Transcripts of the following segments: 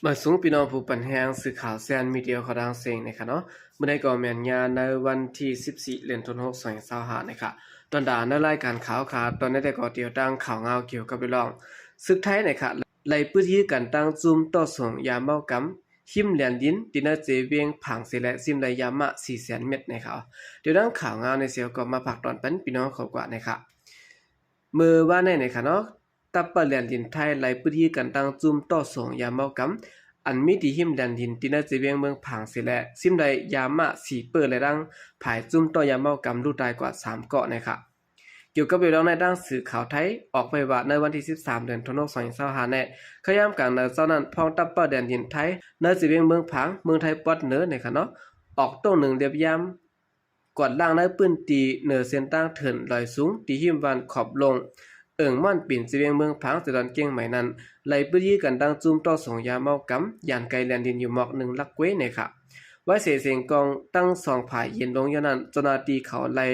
ມາສູງພີ່ນ້ອງຜູ້ປັນແຮງ ສື່ຂ່າວແຊນມີເດຍຂອງຕ່າງເຊງນະຄະເນາະ. ມື້ໃດກໍແມ່ນຍາມໃນວັນທີສິບສີ່ ເດືອນທັນວາ ສອງພັນຊາວຫ້ານະຄະ. ຕອນດາໃນລາຍການຂ່າວຄະ ຕອນນີ້ໄດ້ກໍຕຽວຕັ້ງຂ່າວງາວກ່ຽວກັບເລື່ອງ ສຶກໄທນະຄະ ໄລ່ປຶດຢື້ກັນຕັ້ງຈຸ້ມຕໍ່ສົ່ງຢາເມົາກຳ ຮິມແລນດິນ ທີ່ໃນເຈວຽງຜາງເສແລະ ຊິມໄດ້ຢາມາສີ່ແສນເມັດນະຄະ. ດຽວດັ່ງຂ່າວງາວໃນເຊວກໍມາຝາກຕອນປັນພີ່ນ້ອງເຂົາກວ່ານະຄະ. ເມື່ອວານນີ້ນະຄະເນາະ ຕັບປະແລນດິນໄທໄລ່ປຶດຢື້ກັນຕັ້ງຈຸ້ມຕໍ່ສົ່ງຢາເມົາກຳ ອັນມີທີ່ຮິມແລນດິນ ທີ່ໃນເຈວຽງເມືອງຜາງເສແລະ ຊິມໄດ້ຢາມາສີ່ເປີ ແລະ ດັ່ງພາຍຈຸ້ມຕໍ່ຢາເມົາກຳ ລູກຕາຍກວ່າສາມເກາະນະຄະ. ກ່ຽວກັບເລື່ອງໃນດ້ານສື່ຂ່າວໄທອອກໄວ້ວ່າ ໃນວັນທີສິບສາມ ເດືອນທັນວາ ສອງພັນຊາວຫ້ານີ້ ເຂົ້າຍາມກາງນານເຊົ້ານັ້ນ ພ້ອມຕັບປະແລນດິນໄທ ໃນເຈວຽງເມືອງຜາງ ເມືອງໄທປອດເໜືອນະຄະເນາະ ອອກຕົງໜຶ່ງລຽບຢາມ ກວາດລ້າງໃນພື້ນທີ່ເໜືອເສັ້ນທາງເທີນລອຍສູງ ທີ່ຮິມບ້ານຂອບລົງ ເອີ່ງມ່ອນປີນ ເຈວຽງເມືອງຜາງ ເຈດອນກຽງໃໝນັ້ນ ໄລ່ປຶດຢື້ກັນຕັ້ງຈຸ້ມຕໍ່ສົ່ງຢາເມົາກຳ ຢ້ານໄກແລນດິນຢູ່ໝອກໜຶ່ງຫຼັກເກວນະຄະ. ໄວເສສຽງກອງທັງສອງຝ່າຍເຢັນລົງຢູ່ນັ້ນ ເຈົ້າໜ້າທີ່ເຂົາໄລ່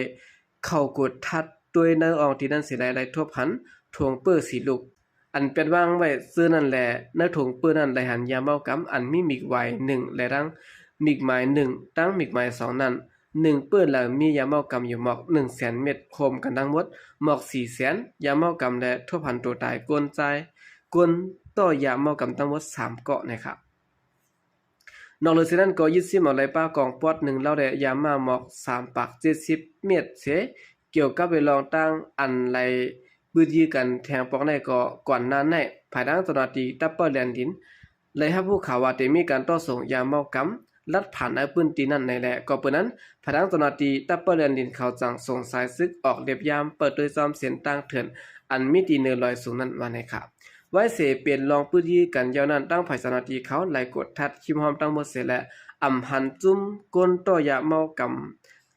ເຂົ້າກວດທັດດ້ວຍໃນອ່ອງທີ່ນັ້ນເສແລະ ໄດ້ທົບຫັນຖົງເປີສີ່ລູກ ອັນແປດວາງໄວ້ຊື່ນັ້ນແລະ ໃນຖົງເປີນັ້ນໄດ້ຫັນຢາເມົາກຳ ອັນມີມິກໄວໜຶ່ງ ແລະ ທັງມິກໝາຍໜຶ່ງ ທັງມິກໝາຍສອງນັ້ນ ໜຶ່ງເປີລະມີຢາເມົາກຳຢູ່ໝອກໜຶ່ງແສນເມັດ ໂຮມກັນທັງໝົດໝອກສີ່ແສນຢາເມົາກຳ ແລະ ທົບຫັນໂຕຕາຍຄົນຕາຍ ຄົນຕໍ່ຢາເມົາກຳທັງໝົດສາມເກາະນະຄະ. ນອກເໜືອຈາກນັ້ນກໍຍຶດຊິມເອົາໄດ້ປ້າກອງປອດໜຶ່ງເຫຼົ່າ ແລະ ຢາມາໝອກສາມປາກເຈັດສິບເມັດເສ. ກ່ຽວກັບເລື່ອງຕ່າງອັນໄລ່ປຶດຢື້ກັນແທງປອກໃນກໍ ກ່ອນໜ້າໃນ ພາຍຫຼັງເຈົ້າໜ້າທີ່ຕັບປະແລນດິນ ໄດ້ຮັບຮູ້ຂ່າວວ່າໄດ້ມີການຕໍ່ສົ່ງຢາເມົາກຳ ລັດຜ່ານໃນພື້ນທີ່ນັ້ນໃນແລະ ກໍເປີນນັ້ນ ພາຍຫຼັງເຈົ້າໜ້າທີ່ຕັບປະແລນດິນເຂົາຈັ່ງສົ່ງສາຍສືບອອກລຽບຢາມ ເປີດໂດຍຊອມເສັ້ນທາງເຖື່ອນ ອັນມີທີ່ເນີນລອຍສູງນັ້ນວ່າໃນຄະ. ໄວເສເປັນລອງປຶດຢື້ກັນຢາວນັ້ນ ທາງຝ່າຍເຈົ້າໜ້າທີ່ເຂົາໄລ່ກວດທັດ ຄິມຮອມທັງໝົດເສແລະ ອຳຫັນຈຸ້ມຄົນຕໍ່ຢາເມົາກຳ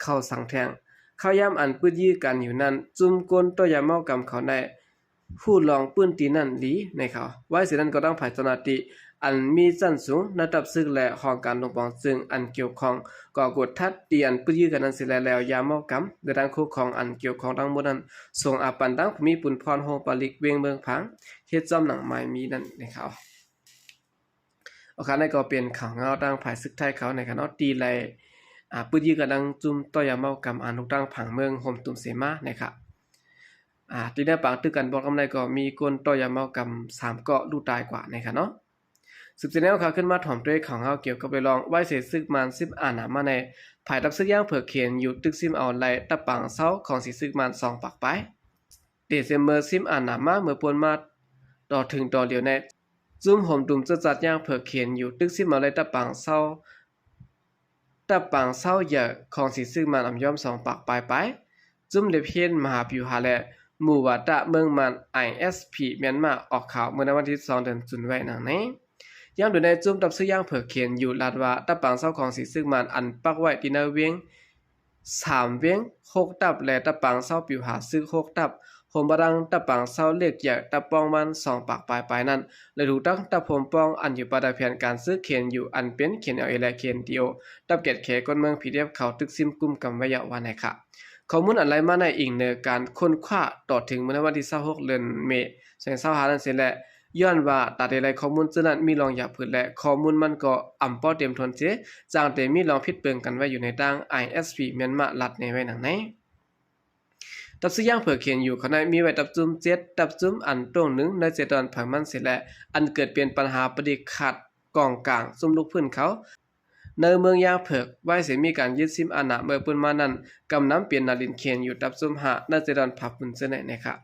ເຂົາສັງແທງ. ເຂົ້າຍາມອັນປຶດຢື້ກັນຢູ່ນັ້ນ ຈຸ້ມຄົນຕໍ່ຢາເມົາກຳເຂົາໄດ້ ຮູ້ລອງພື້ນທີ່ນັ້ນດີໃນເຂົາ. ໄວເສນັ້ນກໍທາງຝ່າຍເຈົ້າໜ້າທີ່ອັນມີຊັ້ນສູງໃນທັບສິກ ແລະ ຫ້ອງການລົງປອງຊຶ້ງອັນກ່ຽວຂ້ອງ ກໍກວດທັດທີ່ອັນປຶດຢື້ກັນນັ້ນເສແລະ ແລ້ວຢາເມົາກຳ ແລະ ທັງຄູ່ຄອງອັນກ່ຽວຂ້ອງທັງໝົດນັ້ນ ສົ່ງອາປັນທາງພູມີປຸນພອນ ໂຮງປາລິກ ເວງເມືອງຜາງ ເຮັດຊອມໜັງໝາຍມີນັ້ນໃນເຂົາ. ໂອເຄ ນັ້ນກໍເປັນຂ່າວງາວທາງຝ່າຍສຶກໄທເຂົານະຄະເນາະ ທີ່ໄລ່ ອ່າ ປຶດຢື້ກັນຕັ້ງຈຸ້ມຕໍ່ຢາເມົາກຳ ອັນລູກຕັ້ງຜັງເມືອງໂຮມຕຸມເສມານະຄະ. ອ່າ ທີ່ໃນປາງຕຶກກັນບອກນຳໃນກໍມີຄົນຕໍ່ຢາເມົາກຳສາມເກາະ ລູກຕາຍກວ່ານະຄະເນາະ. ສືບຈາກນັ້ນເຮົາຂຶ້ນມາຖອມດ້ວຍຂ່າວງາວກ່ຽວກັບເລື່ອງ ໄວເສສຶກມານຊືບອານາມາໃນ ຝ່າຍທັບຊຶກຢ່າງເຜິກເຂນຢູ່ ຕຶກຊິມເອົາໄລ່ຕະປາງເຊົາຂອງສີຊຶກມານສອງປາກປາຍ. ເດເຊມເບີຊືບອານາມາເມື່ອປົນມາ ຕໍ່ເຖິງຕໍ່ຫຼຽວໃນ ຈຸ້ມໂຮມຕຸມເຈີຈັດຢ່າງເຜິກເຂນຢູ່ ຕຶກຊິມເອົາໄລ່ຕະປາງເຊົາ ຕະປາງເຊົາໃຫຍ່ຂອງສີຊຶກມານອຳຍອມສອງປາກປາຍປາຍ ຈຸ້ມເລັບເຮນມະຫາປິວຫາ ແລະ ໝູ່ວາຕະເມືອງມານ ໄອເອສພີ ມຽນມາ ອອກຂ່າວເມື່ອໃນວັນທີສິບສອງ ເດືອນຈຸນໄວ້ດັ່ງນີ້. ຢ່າງໂດຍໃນຈຸ້ມທັບຊຶກຢ່າງເຜິກເຂນຢູ່ ລາດວ່າຕະປາງເຊົາຂອງສີຊຶກມານ ອັນປັກໄວ້ທີ່ໃນວຽງ ສາມວຽງ ຫົກຕັບ ແລະ ຕະປາງເຊົາປິວຫາຊຶກ ຫົກຕັບ ໂຮມບໍ່ດັງຕະປາງເຊົາເລັກໃຫຍ່ ຕະປອງມັນສອງປາກປາຍປາຍນັ້ນ ແລະ ຖືກຕັ້ງຕະໂພມປ້ອງ ອັນຢູ່ພາຍໃຕ້ແຜນການຊຶກເຂນຢູ່ ອັນເປັນ ເຂນແອລເອ ແລະ ເຂນດີໂອ ຕັບແກດແຂກກອນເມືອງ ພີດີເອັຟ ເຂົາຕຶກຊິມກຸມກຳໄວ້ແລ້ວວ່າໃນຄະ. ຂໍ້ມູນອັນໄລ່ມາໃນອີງເໜືອການຄົ້ນຄວ້າຕໍ່ເຖິງມື້ໃນວັນທີຊາວຫົກ ເດືອນເມ ສອງພັນຊາວຫ້ານັ້ນເສແລະ ຍ້ອນວ່າຕາເຕໄລຂໍ້ມູນເຊິ່ງນັ້ນມີລອງຢາບຜືດ ແລະ ຂໍ້ມູນມັນກໍອຳບໍ່ເຕັມທົນເສ ຈັ່ງເຕມີລອງຜິດເປິງກັນໄວ້ຢູ່ໃນທາງ ໄອເອສພີ ມຽນມາ ລັດແນໄວ້ດັ່ງໃນ. ຕັບຊຶກຢ່າງເຜິກເຂນຢູ່ເຂົາໃນມີໄວ້ຕັບຈຸ້ມເຈັດ ຕັບຈຸ້ມອັນຕົງໜຶ່ງໃນເຈດອນເຜິງມັນເສແລະ ອັນເກີດເປັນບັນຫາປະດິກຂາດກອງກາງ ຊຸມລູກພື້ນເຂົາ ໃນເມືອງຢ່າງເຜິກ ໄວເສມີການຍຶດຊິມອານາເມື່ອປົນມານັ້ນ ກຳນຳເປັນນາລິນເຂນຢູ່ຕັບຈຸ້ມຫ້າ ໃນເຈດອນຜາປຸນເຈີໃນນະຄະ.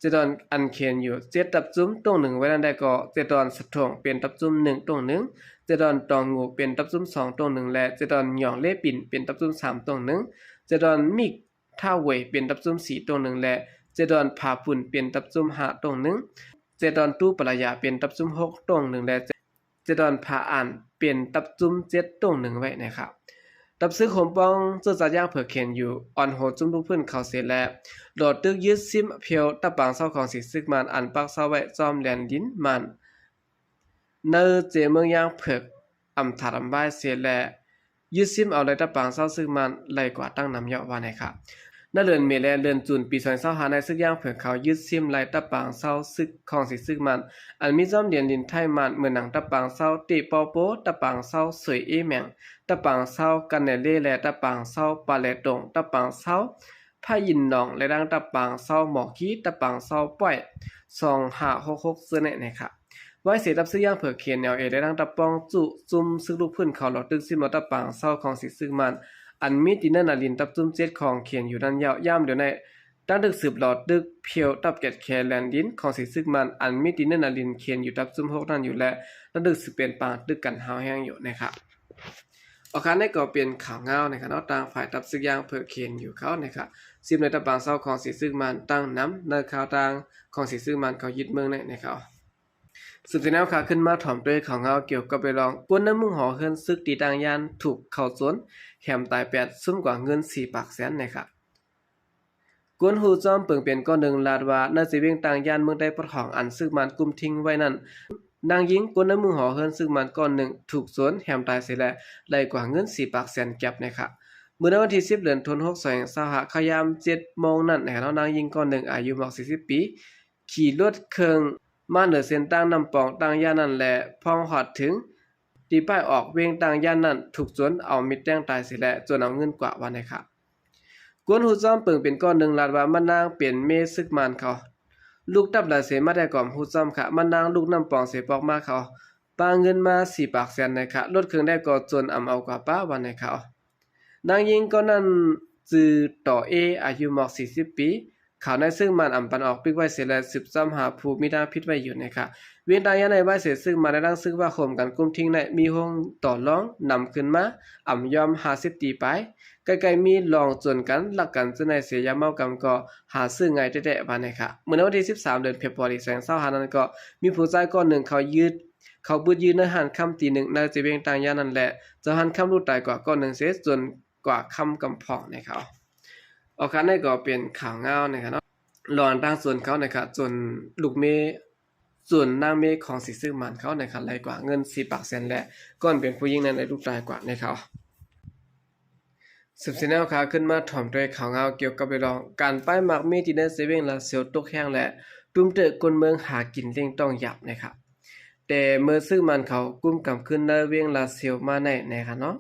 ເຈດອນອັນເຂນຢູ່ເຈັດຕັບຈຸ້ມຕົງໜຶ່ງໄວ້ນັ້ນໄດ້ກໍ ເຈດອນສະໂທງເປັນຕັບຈຸ້ມໜຶ່ງຕົງໜຶ່ງ, ເຈດອນຕອງງູເປັນຕັບຈຸ້ມສອງຕົງໜຶ່ງ ແລະ ເຈດອນຫຍອງເລປິນເປັນຕັບຈຸ້ມສາມຕົງໜຶ່ງ, ເຈດອນມິກ ທ່າເຫວີຍເປັນຕັບຈຸ້ມສີ່ຕົງໜຶ່ງ ແລະ ເຈດອນຜາປຸນເປັນຕັບຈຸ້ມຫ້າຕົງໜຶ່ງ, ເຈດອນຕູປະລາຢາເປັນຕັບຈຸ້ມຫົກຕົງໜຶ່ງ ແລະ ເຈດອນຜາອ່ານເປັນຕັບຈຸ້ມເຈັດຕົງໜຶ່ງໄວ້ນະຄະ. ຕັບຊຶກໂຮມປ້ອງເຈີຈັດຢ່າງເຜິກເຂນຢູ່ ອ່ອນໂຫນຈຸ້ມລູກພື້ນເຂົາເສແລະ ຫຼໍ່ຕຶກຍຶດຊິມເພັວຕັບປາງເຊົາຂອງສີຊຶກມານ ອັນປັກເຊົາໄວ້ຈອມແລນດິນມານ ໃນເຈເມືອງຢ່າງເຜິກ ອຳຖາດອຳວາຍເສແລະ ຍຶດຊິມເອົາໄລ່ຕະປາງເຊົາຊຶກມານໄລ່ກວ່າຕັ້ງນຳເຍາະວ່າໃນຄະ. ໃນເດືອນເມ ແລະ ເດືອນຈູນ ປີສອງພັນຊາວຫ້າ ໃນ ຊຶກຢາງເຜີ່ງ ເຂົາຍຶດຊິມໄລ່ ຕະປາງເຊົາ ຊຶກຂອງສີຊຶກມານ ອັນມີຈອມດຽນດິນໄທມານ ເໝືອນໜັງ ຕະປາງເຊົາ ເຕໂປໂປ, ຕະປາງເຊົາ ເສຍເອແມງ, ຕະປາງເຊົາ ກັນແນເລ ແລະ ຕະປາງເຊົາ ປາແລຕົງ, ຕະປາງເຊົາ ພະຢິນນອງ ແລະ ດັ່ງ ຕະປາງເຊົາ ໝໍກີ, ຕະປາງເຊົາ ປ້ອຍ ສອງຫ້າຫົກຫົກ ເຊິ່ງແນ່ນະຄະ. ໄວ້ເສ ທັບຊຶກຢາງເຜີ່ງ ເຄເອັນແອລເອ ແລະ ດັ່ງ ຕະປອງຈຸ ຊຸມຊຶກລຸກພື້ນ ເຂົາຫຼໍ້ຕຶກຊິມເອົາ ຕະປາງເຊົາ ຂອງສີຊຶກມານ ອັນມີຕິນເນີນນາລິນ ທັບຊຸມເຈັດ ຂອງ ເຄເອັນຢູ ນັ້ນຍາວ. ຍາມດຽວໃນ ຕັ້ງຕຶກສືບຫຼໍ້ຕຶກ ພຽວ ຕັບແກດແຄ ແລນດິນ ຂອງສີຊຶກມານ ອັນມີຕິນເນີນນາລິນ ເຄເອັນຢູ ທັບຊຸມຫົກ ນັ້ນຢູ່ ແລະ ຕັ້ງຕຶກສືບເປັນປາງຕຶກກັນ ຮ້າວແຮງຢູ່ນະຄະ. ອອກຄານນີ້ກໍເປັນຂ່າວງາວນະຄະເນາະ ທາງຝ່າຍທັບຊຶກຢາງເຜີ່ງ ເຄເອັນຢູ ເຂົານະຄະ ຊິມໄລ່ ຕະປາງເຊົາ ຂອງສີຊຶກມານ ຕັ້ງນຳ ໃນຂ່າວຕ່າງ ຂອງສີຊຶກມານ ເຂົາຍຶດເມືອງໃນນະຄະ. ສືບສະແນວຂ່າວຂຶ້ນມາ ຖອມດ້ວຍຂ່າວງາວ ກ່ຽວກັບເລື່ອງ ຄົນໃນມຸງຫໍເຮືອນຊຶກ ທີ່ຕັ້ງຢ້ານ ຖືກເຂົາໂຈນ ແຮມຕາຍແປດ ຊຸມກວ່າເງິນ ສີ່ປາກແສນ ນະຄະ. ຄົນຮູ້ຈ້ອມເປິງເປັນກ້ອນໜຶ່ງ ລາດວ່າ ໃນເຊເວັງ ຕັ້ງຢ້ານ ເມືອງໃຕ້ປະທ້ອງ ອັນຊຶກມານກຸມຖິ້ງໄວ້ນັ້ນ ນາງຍິງ ຄົນໃນມຸງຫໍເຮືອນຊຶກມານ ກ້ອນໜຶ່ງ ຖືກໂຈນ ແຮມຕາຍເສຍ ແລະ ໄດ້ກວ່າເງິນ ສີ່ປາກແສນ ກັບນະຄະ. ເມື່ອໃນວັນທີສິບ ເດືອນ ຫົກ ສອງພັນຊາວຫ້າ ຄາວຍາມ ເຈັດໂມງນັ້ນນະຄະເນາະ ນາງຍິງ ກ້ອນໜຶ່ງ ອາຍຸ ຫົກສິບປີ ຂີ່ລົດເຄື່ອງ ມາເໜືອເສັ້ນທາງນ້ຳປອງ ຕັ້ງຢ້ານນັ້ນ ແລະ ພໍຮອດເຖິງ ທີ່ປ້າຍອອກເວງ ຕັ້ງຢ້ານນັ້ນ ຖືກໂຈນເອົາມີດແທງຕາຍເສຍ ແລະ ໂຈນເອົາເງິນກວ່າ ວ່ານະຄະ. ຄົນຮູ້ຈ້ອມເປິງເປັນກ້ອນໜຶ່ງ ລາດວ່າ ມະນາງເປັນເມຊຶກມານເຂົາ ລູກຕັບຫຼາຍເສ ມາແຕ່ກອມຮູ້ຈ້ອມຄະ ມະນາງລູກນ້ຳປອງເສ ປອກມາເຂົາ ປາເງິນມາ ສີ່ປາກແສນ ນະຄະ. ລົດເຄື່ອງໄດ້ກໍໂຈນອຳເອົາກວ່າປະ ວ່ານະຄະ. ນາງຍິງ ກໍນັ້ນ ຊື່ ຕໍເອ ອາຍຸ ຫົກສິບປີ ເຂົາໃນຊຶກມານ ອຳປັນອອກປິກໄວ້ເສຍ ແລະ ສືບຊອກຫາຜູ້ມີທຳຜິດໄວ້ຢູ່ນະຄະ. ເວງຕັ້ງຢ້ານໃນໄວເສ ຊຶກມານ ແລະ ດັ່ງຊຶກວ່າ ໂຮມກັນກຸມຖິ້ງໃນ ມີໂຮງຕໍ່ລອງນຳຂຶ້ນມາ ອຳຍອມ ຫ້າສິບຕີປາຍ ໃກ້ໆມີລອງໂຈນກັນ ລັກກັນ ເຊິ່ງໃນເສຍຢາເມົາກຳ ກໍຫາຊື້ງ່າຍແທ້ໆ ວ່ານະຄະ. ເມື່ອໃນວັນທີສິບສາມ ເດືອນເຟບຣາຣີ ສອງພັນຊາວຫ້ານັ້ນ ກໍມີຜູ້ຊາຍກ້ອນໜຶ່ງ ເຂົາຍຶດ ເຂົາບຶດຢືນໃນຮ້ານຄຳຕີໜຶ່ງ ໃນເຊເວັງຕັ້ງຢ້ານນັ້ນ ແລະ ເຈົ້າຮ້ານຄຳລູກຕາຍກວ່າກ້ອນໜຶ່ງເສ ໂຈນກວ່າຄຳກຳພອງນະຄະ. ອອກຄານນີ້ກໍເປັນຂ່າວງາວນະຄະເນາະ ລອງຕັ້ງໂຈນເຂົານະຄະ ໂຈນລູກເມ ໂຈນນາງເມຂອງສີຊຶກມານເຂົານະຄະ ໄລ່ກວ່າເງິນ ສີ່ປາກແສນ ແລະ ກ່ອນເປັນຜູ້ຍິງນັ້ນໄດ້ລູກຕາຍກວ່ານະຄະ. ສືບສະແນວຂ່າວຂຶ້ນມາ ຖອມດ້ວຍຂ່າວງາວກ່ຽວກັບເລື່ອງ ການປ້າຍໝາກມີດທີ່ໃນເຊເວັງລາຊຽວຕົກແຮງ ແລະ ຕຸ້ມເຕີກຄົນເມືອງຫາກິນລ້ຽງຕ້ອງຫຍາບນະຄະ. ແຕ່ເມື່ອຊຶກມານເຂົາກຸມກຳຂຶ້ນໃນເວງລາຊຽວມາໃນນະຄະເນາະ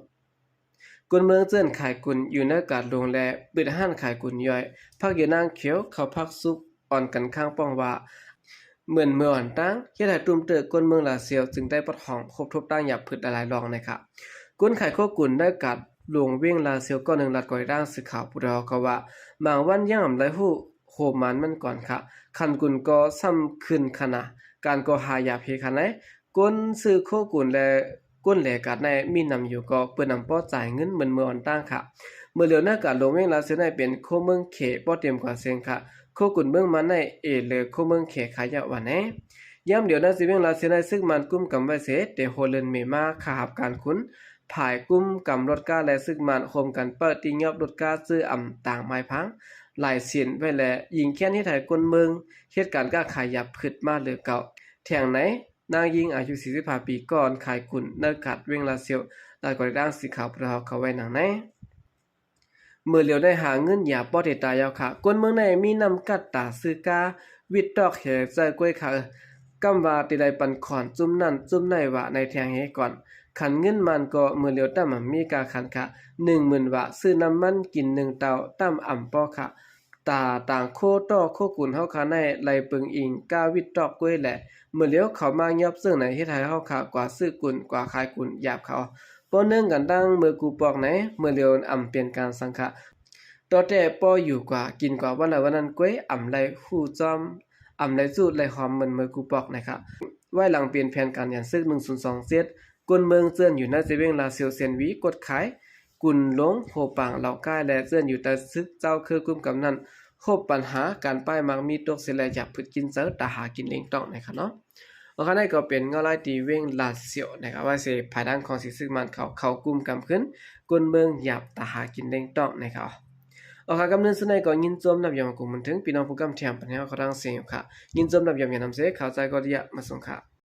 ຄົນເມືອງເຈື່ອນຂາຍກຸນຢູ່ໃນກາດຫຼົງ ແລະ ເປີດຮ້ານຂາຍກຸນຍ່ອຍ ຜັກຢານາງຂຽວ ເຂົ້າຜັກສຸກ ອ່ອນກັນຄ້າງປ້ອງວ່າ ເໝືອນເມື່ອອ່ອນຕາງ ເຮັດໃຫ້ຕຸ້ມເຕີກຄົນເມືອງລາຊຽວ ຈຶ່ງໄດ້ປະທ້ອງ ພົບທົບຕາງຫຍາບຜືດຫຼາຍໆລອງນະຄະ. ຄົນຂາຍໂຄກຸນໃນກາດຫຼົງເວງລາຊຽວ ກໍໜຶ່ງລັດກໍໄດ້ດ້າງສື່ຂ່າວຜູ້ດອກເຂົາວ່າ ບາງວັນຍັງອຳໄລຮູ້ໂຮມມານມັນກ່ອນຄະ ຂັນກຸນກໍຊ້ຳຂຶ້ນຂະນາ ການກໍຫາຢາເພຂະໄນ ຄົນຊື້ໂຄກຸນ ແລະ ກົ້ນແຫຼກາດໃນມີນຳຢູ່ກໍເປີນນຳປໍຈ່າຍເງິນເໝືອນເມື່ອອ່ອນຕາງຄະ. ເມື່ອຫຼຽວໃນກາດຫຼົງເວງລາຊຽວໃນເປັນໂຄເມືອງເຂ ບໍ່ເຕັມກວ່າເສັງຄະ ໂຄກຸນເມືອງມາໃນເອເລີໂຄເມືອງເຂຂາຍເຍົາະວ່າແນ. ຍາມດຽວໃນຊີວິງລາຊຽວໃນຊຶກມານກຸມກຳໄວ້ເສ ແຕ່ຫົວເດືອນເມມາ ຂ້າຮັບການຂຸນ ຝ່າຍກຸມກຳລົດກາ ແລະ ຊຶກມານໂຮມກັນເປີດຕິຍອບລົດກາ ຊື້ອຳຕາງໄມ້ພາງ ຫຼາຍເຊັ່ນໄວ້ ແລະ ຍິງແຄ້ນເຮັດໃຫ້ຄົນເມືອງເຮັດການຄ້າຂາຍຫຍາບຂຶດມາເຫຼືອເກົ່າ. ແທງໃນ ນາງຍິງອາຍຸສີ່ສິບຫ້າປີ ກ່ອນຂາຍກຸນໃນກາດເວງລາຊຽວ ລາວກໍໄດ້ອ້າງສື່ຂ່າວພວກເຮົາເຂົ້າໄວ້ດັ່ງໃນ. ເມື່ອຫຼຽວໄດ້ຫາເງິນຢາບໍ່ໄດ້ຕາຍເອົາຂະ ຄົນເມືອງໃນມີນ້ຳກັດຕາຊື້ກາ ວິດຕອກແຫໃສ່ກ້ວຍຂະ ກຳວ່າຕິໄລປັນຂອນຈຸ້ມນັ້ນຈຸ້ມໃນຫວາໃນແທງເຮກ່ອນ ຂັນເງິນມານກໍເມື່ອຫຼຽວຕຳມີກາຂັນຂະ ໜຶ່ງໝື່ນຫວາ ຊື້ນ້ຳມັນກິນໜຶ່ງເຕົາ ຕຳອຳປໍຂະ ຕາຕ່າງໂຄຕໍ່ໂຄກຸນເຮົາຄາໃນໄລເປິງອີງກ້າວິດຕອກກ້ວຍແຫຼະ ເມື່ອຫຼຽວເຂົາມາຍອບເຊິ່ງໃນເຮັດໃຫ້ເຮົາຄາກວ່າຊື້ກຸນກວ່າຂາຍກຸນຢາບເຂົາ ປໍເນື່ອງກັນຕັ້ງເມີກູປອກໃນ ເມື່ອຫຼຽວອຳເປັນການສັງຂະ ຕໍ່ແຕ່ປໍຢູ່ກວ່າກິນກວ່າວັນລະວັນນັ້ນກ້ວຍ ອຳໄລຮູ້ຈ້ອມ ອຳໄລຈູດໄລຫອມເໝືອນເມີກູປອກນະຄະ ໄວ້ຫຼັງເປັນແຜນການຍານຊຶກໜຶ່ງສູນສອງເຈັດ ກົນເມືອງເຈື່ອນຢູ່ໃນເຊເວັງລາຊຽວ ແຊນວີ ກົດຂາຍ ກຸນຫຼົງ ໂຮປາງ ເລົ່າກາຍ ແລະ ເຈື່ອນຢູ່ໃຕ້ຊຶກເຈົ້າຄືກຸມກຳນັ້ນ ພົບບັນຫາການປ້າຍໝາກມີຕົກເສຍແລະຢາບຜຶດກິນເຈີ ຕາຫາກິນເລ້ງຕ້ອງນະຄະເນາະ. ໂອຄາ ນັ້ນກໍເປັນເງົາລາຍຕີເວງລາຊຽວນະຄະ ວ່າເສພາຍຫຼັງຂອງສີຊຶກມານເຂົາເຂົ້າກຸມກຳຂຶ້ນ ກົນເມືອງຢາບຕາຫາກິນເລ້ງຕ້ອງນະຄະ. ໂອຄາ ກຳເນີນສຸດໃນກໍຍິນຊົມນັບຢອມກົງມັນເຖິງ ພີ່ນ້ອງຜູ້ກຳແຖມປັນແຮວເຂົາທັງເສຍຢູ່ຄະ ຍິນຊົມນັບຢອມຢານຳເສ ຂ່າວໃຈກໍລະຍະມາສົ່ງຄະ.